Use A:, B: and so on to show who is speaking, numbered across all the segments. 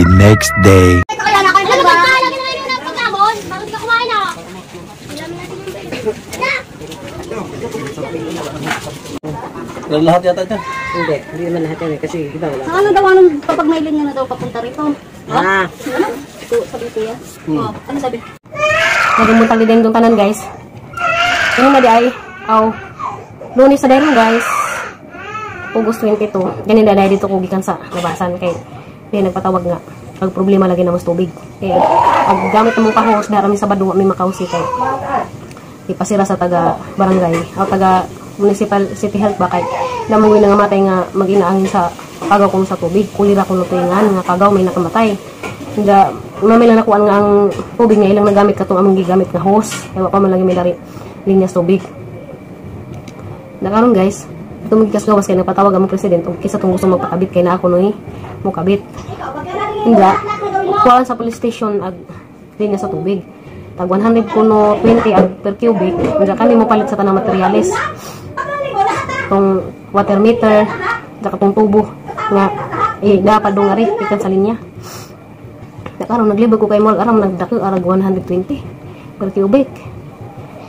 A: The next day.
B: Ano ba? Lagi na kayo ng pagkamon. Bakit ka kumain ah?
C: Lahat yata dyan.
D: Hindi, hindi naman lahat yan eh. Kasi di ba wala.
B: Saka ano daw, anong kapag may linya na daw papunta rito?
D: Ah,
B: Ano? Ito, sabi ko yan. Oh, ano sabi?
E: Nagmuntang din dong tanan guys. Ini na di ay aw Lunes sa dayron guys. August 22. Ganin na dito ko gikan sa labasan kay di nagpatawag nga pag problema lagi na mas tubig. Kay pag gamit mo kahos darami sa Sabado may makausi kay ipasira sa taga barangay o taga municipal city health ba kay namungoy nangamatay nga maginaangin sa kagaw kuno sa tubig, kulira kuno tuingan nga kagaw may nakamatay. Hindi mamay lang nakuan nga ang tubig nga ilang nagamit katong among gigamit nga hose kay wa pa man lagi may lari linya sa tubig. Nakaron guys, tumigkas gawas kay nagpatawag ang president og kinsa tong gusto magpakabit kay naa ko noy mokabit. Hindi kuan sa police station ag linya sa tubig. Tag 100 kuno 20 ag per cubic. Hindi kami mo palit sa tanang materyales. Tong water meter, saka tong tubo nga dapat dong ari ikan sa linya. Nakaron naglibog ko kay murag aram nagdako arag 120 per cubic.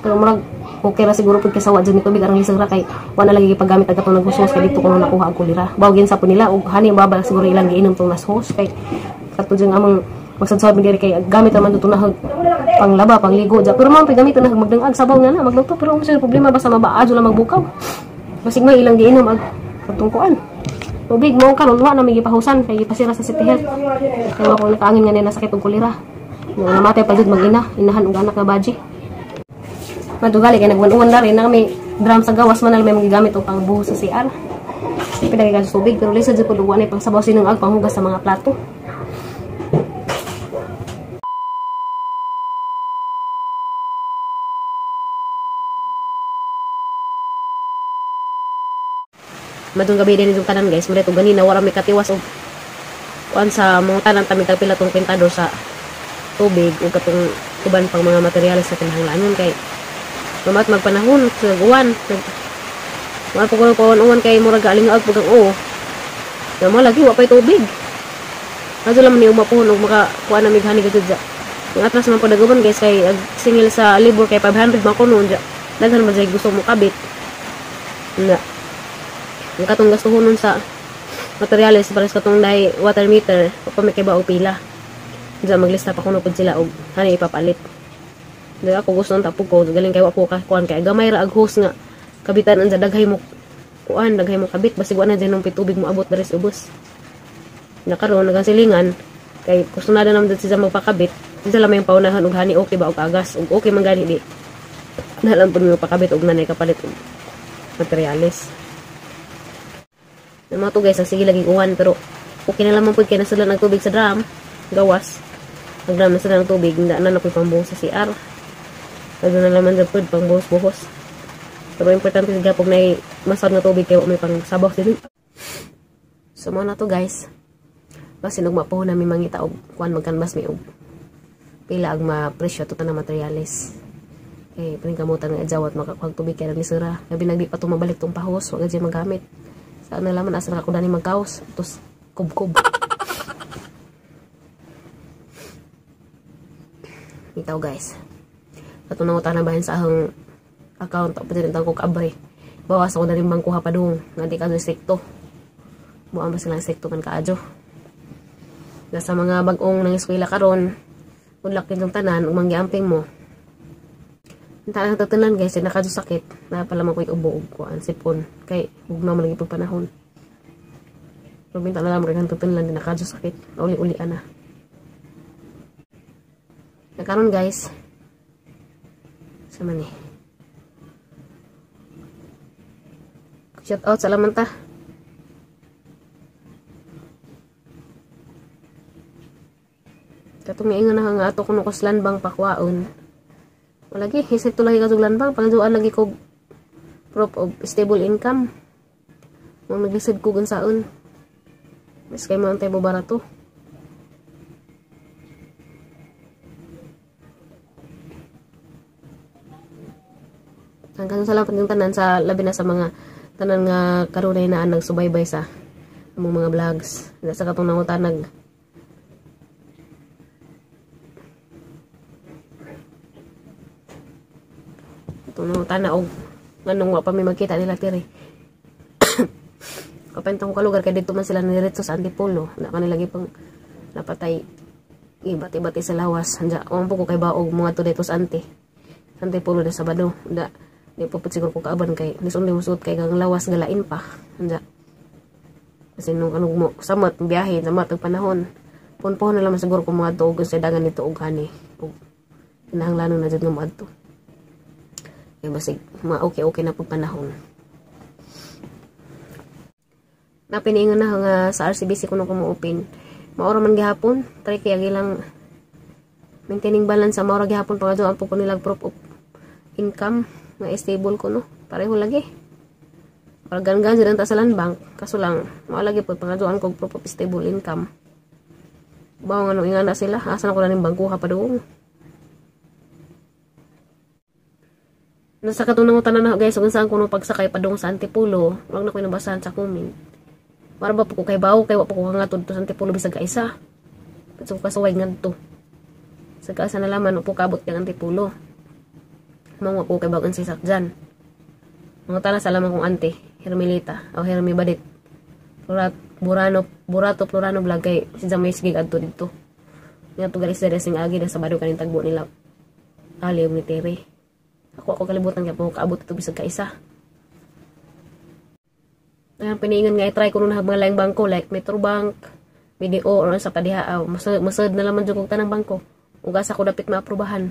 E: Pero murag okay ra siguro pud kay sawa jud ni tubig arang lisod ra kay wala lagi gipaggamit ag katong naghusos kay dito kuno nakuha ang kulira. Bawgin sa po nila og hani baba siguro ilang giinom tong nashos kay kato jud among magsadsad mi diri kay gamit ra man dito nahag panglaba, pangligo ja. Pero man pay gamit na magdangag sabaw nga na magluto pero unsa problema basta mabaadyo lang magbukaw. Basig may ilang giinom ag katong kuan. Tubig mo karon wa na may gipahusan kay gipasira sa City Health. Kay wa ko nakaangin nga nila sakit og kolera. Nga namatay pa jud mag-ina, inahan og anak nga baji. Madugali kay nagwan-uwan na rin na kami drum sa gawas man na may magigamit og pangbuhos sa CR. Pinagay ka sa tubig pero lisod jud pud wa na pang sabaw sinungag panghugas sa mga plato. Madung gabi din yung tanan guys, muna itong ganina, wala may katiwas o kuan sa mga tanan tami tagpila tong kwentador sa tubig o katong uban pang mga materyales na kinahanglanon kay mamat magpanahon sa uwan. Wala po ko uwan kay murag alingag pag ang oo. Na mo lagi wa pay tubig. Adto lang ni umapuhon og makakuan na mighani gud dya. Ang atras man padaguban guys kay ag singil sa libor kay 500 man kuno dya. Daghan man jay gusto mo kabit. Na. Ang katong gastuhonon sa materyales para sa katong dai water meter pa may kay ba og pila. Diya maglista pa kuno pud sila og hani ipapalit. Diya ako gusto ang tapog ko galing kay wa ko ka kuan kay gamay ra ag hose nga kabitan ang daghay mo kuan daghay mo kabit basig wa na dyan nung pitubig mo abot diri sa ubos. Nakaroon nagang silingan kay gusto na naman sila magpakabit. Sila may paunahan og hani okay ba og agas og okay man gani di. Nalang pud mo pakabit og nanay kapalit og materyales. Ang mga to guys, ang sige laging uwan pero okay na lamang pud kay nasa lang ang tubig sa drum gawas. Ang drum nasa lang ang tubig, na na ako'y pambuhos sa CR. Nasa na laman sa pud pangbuhos-buhos. Pero importante sa gapog na masad nga tubig kay wa may pang sabaw din. So mo na to guys. Basta nagmapuho na mi mangita og kuan magkanbas mi og pila ang ma-presyo to tanang materyales. Kay paningkamutan nga adjawat makakuha tubig kay naglisura. Labi nagdi pa to mabalik tong pahos, wa gid magamit. Saan na laman asa na ako dani magkaos tos kubkob. Itaw guys. Ato nang utana bahin sa ahong account pa din ko kabre. Bawas ako dani bangkuha pa dong nga di ka strikto. Buang ba silang strikto man kaadyo. Nasa mga bag-ong nang eskwela karon, good luck nitong tanan ug manggiamping mo. Tanan tatanan guys, nakadyo sakit na pala man ko'y ubo ug kuan sipon kay ug na man lagi pag panahon. Pero binta na lang kay tatanan din nakadyo sakit, uli-uli ana. Nakaron guys. Sa man ni. Shout out sa lamanta. Katong miingon na nga ato kuno kos landbang pakwaon. Walagi hisip to lagi kadtong landbang pangaduan lagi ko proof of stable income. Mong naglisod ko gunsaon. Mas kay mo antay barato. Hanggang sa lang tanan sa labi na sa mga tanan nga karunay na nagsubaybay sa among mga vlogs. Sa katong nangutan nag Ito tana og nganong wa pa mi magkita nila tiri. Kapentong ko lugar kay didto man sila niretso sa Antipolo. Na kanila gipang napatay ibati-bati sa lawas. Anja, wa po ko kay baog mga to dito sa Antipolo na Sabado. Anda, di po siguro ko kaaban kay nisun mo suot kay kang lawas galain pa. Anja. Kasi nung anong mo samot biyahe, samot ang panahon. Punpohon na lang siguro ko mga tuog sa dagan nito og hani. Og kinahanglanon na jud nga moadto. Kay basig ma okay na pud panahon. Napiniingon na nga sa RCBC kuno ko mo-open. Maura man gihapon, try kay ang ilang maintaining balance sa maura gihapon pangadto ang po ko nilang proof of income nga stable ko no. Pareho lagi. Para gan-gan dyan ta sa land bank, kaso lang mao lagi pud pangadtoan kog proof of stable income. Bawo nga nung ingana sila, asa na ko na ning bangko ha padung. Nasa katunang tanan na guys, kung saan ko nung pagsakay padung sa Antipolo, wag na ko inabasahan sa comment. Para ba po ko kay bawo kay wa po ko hangatod to sa Antipolo bisag kaisa. So kasuway ngadto. Sa kaasa na laman upo kabot kang Antipolo. Mao ko kay bagon si sakjan. Mga tanan sa lamang kong ante, Hermelita o Hermi Badit. Burano, Burato Plurano vlog kay si Jamay sige adto didto. Nga tugal isda sing agi na Sabado kaning tagbo nila. Ali og ni Tere. Ako kalibutan kay po kaabot ito bisag kaisa. Ayan, piniingon nga i-try ko nun mga laing bangko like Metrobank, BDO or sa padiha. Masad na laman jud kog tanang bangko. Ug asa ko dapit maaprubahan.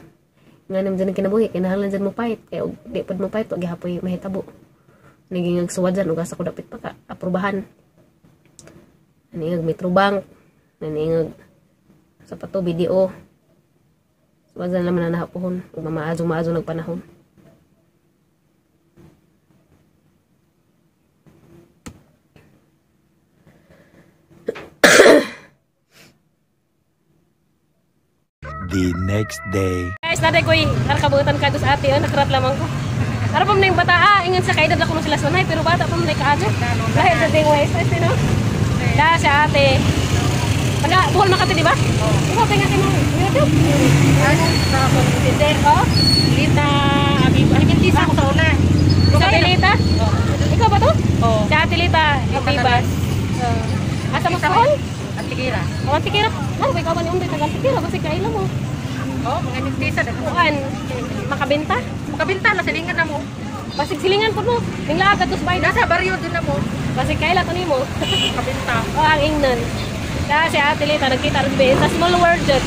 E: Nga nam dyan ang kinabuhi, kinahanglan dyan mo pahit. Kaya og di pod mo pahit, wag gihapoy mahitabo. Naging agsuwa dyan, ug asa ko dapit pa ka aprubahan. Naniingag Metrobank, naniingag sa pato BDO. Suwa dyan naman na nahapohon. Ug mamaadyo nagpanahon.
A: The next day.
E: Guys, naday ko'y narkabutan ka sa ate, nakarat lamang ko. Ara pa man yung bata, ingan sa kaedad ako sila sanay, pero bata pa man kaadyo. Dahil sa ding ways, no? Da si ate. Taga Bohol Makati, di ba? Oo. Ikaw tinga mo YouTube.
D: Ano sa computer ko? Lita, abi sa una.
E: Sa Ate Lita? Ikaw ba to?
D: Oo.
E: Si Ate Lita, Ibibas. Asa mo sa Bohol?
D: Antikira.
E: Oh, Antikira. Ano ba ikaw ba ni Unday taga Antikira kasi kaila mo.
D: Oh, mga nintisa na
E: Kuan, makabenta?
D: Makabenta na silingan na mo.
E: Basig silingan po mo. Ninglaag kadto sa bayad.
D: Nasa baryo din na mo.
E: Basig kaila to nimo.
D: Makabenta.
E: Oh, ang ingnan. Kaya si Ate Lita nagkita rin ba sa small world jud.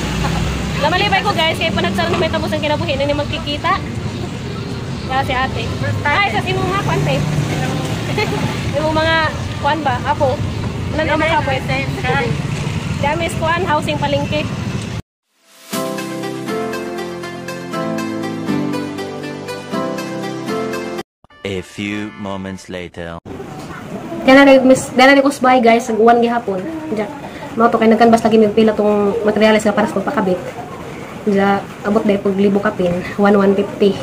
E: Lamalibay ko guys kay panagsaran may tapos ang kinabuhi na ni magkikita. Kaya si Ate. Ay, sa imong mga kuan te. Imong mga kuan ba? Apo. Nan ang mga apo. Dami kuan housing palengke.
A: A few moments later.
E: Dala ni kusbay guys, ag uwan gihapon. Diya. Mao to kay nagkanbas lagi mig pila tong materyales nga para sa pagpakabit. Diya abot day pag libo kapin, 1150.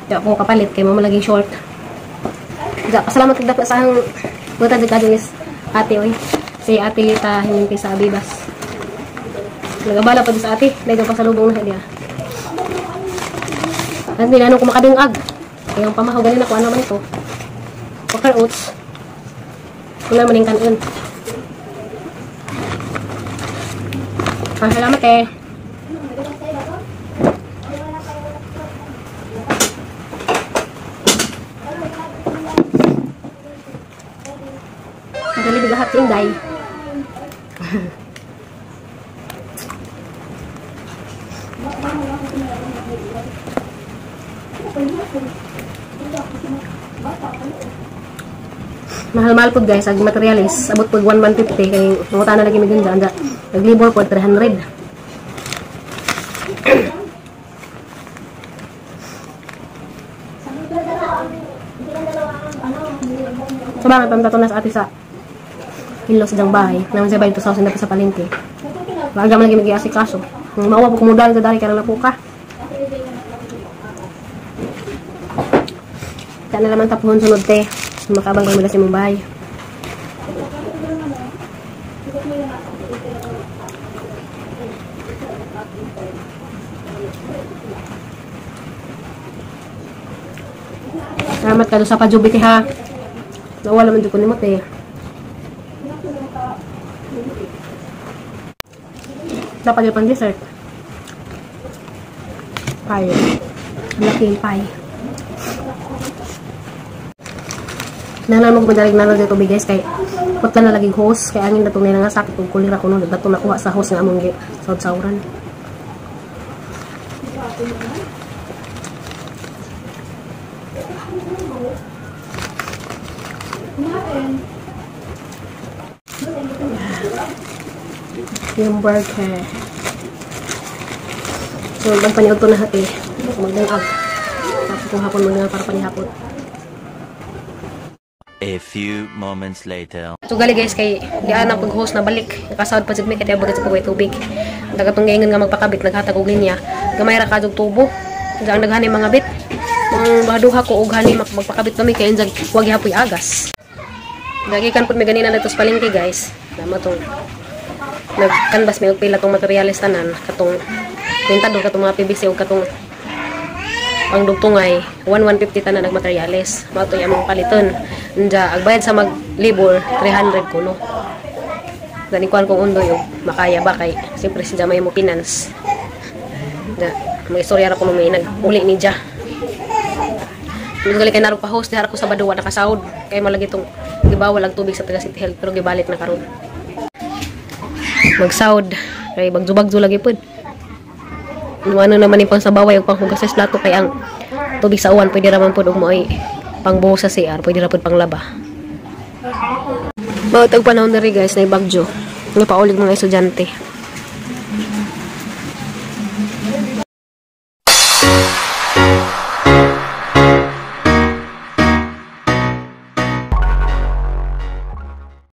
E: Diya ko kapalit kay mama lagi short. Diya pasalamat kag dako sa ang buta jud kadto is ate oy. Si Ate Lita himinti sa Abibas. Nagabala pa sa ate, dahil pasalubong na diya. At nilano ko makadungag. Kaya ang pamahaw ganin ako, ano man ito? Quaker oats. Wala man yung kanon. Ah, salamat eh. Madali bigahat yung day. Mahal-mahal po guys, ang materialis abot po 1,150 kay nangutan na lagi may ganda, anda naglibor po 300. So bakit pamtato na sa ate sa inlo sa dang bahay naman sa bayad 2,000 na pa sa palengke. Maaga man lagi mag-iasikaso. Mauwa po kumudal sa dali karang na po ka. Kaya na naman tapuhon sunod te. Makabang kami sa imong bahay. Salamat ka sa pajubi ha. Nawala man jud ko nimo te. Dapat yung pang dessert. Pie. Laki yung pie. Nalan mo madalig nalan sa tubig guys kay putla na laging hose kay angin datong nila nga sakit ug kulira kuno dato nakuha sa hose nga among sawd-sawran. Yung burger. So, magpaniod to na hati. Magdangag. Tapos kung hapon magdangag para panihapon.
A: A few moments later.
E: So gali guys kay diyan ang pag-host na balik. Nakasawad pa jud mi kay bagat sa pagway tubig. Dagatong gaingon nga magpakabit naghatag og linya. Gamay ra kadog tubo. Ang daghan mga bit. Ang baduha ko og hani magpakabit kami kay injag wag gihapoy agas. Dagikan pud mi ganina dito sa palengke guys. Dama tong nagkanbas mi og pila tong materyales tanan katong pintado katong mga PVC og katong pangdugtungay 1150 tanan nag materyales. Mao to among paliton. Anja agbayad sa maglibor 300 kuno. Gani kuan kong undoy og makaya ba kay siyempre si may mo finance. Da mag-istorya ra ko may nag-uli ni ja. Gali kay narog pa host diha ko sa Baduwa nakasahod kay malagi tong gibawal ang tubig sa taga City Health pero gibalik na karon. Magsahod kay bagjo-bagjo lagi pud. Ano naman yung pang sabaway o panghugas sa plato kay ang tubig sa uwan pwede raman pud og moay pangbuhos sa CR, pwede ra pud panglaba. Mao tag panahon diri guys na bagyo. Nga paulig mga estudyante.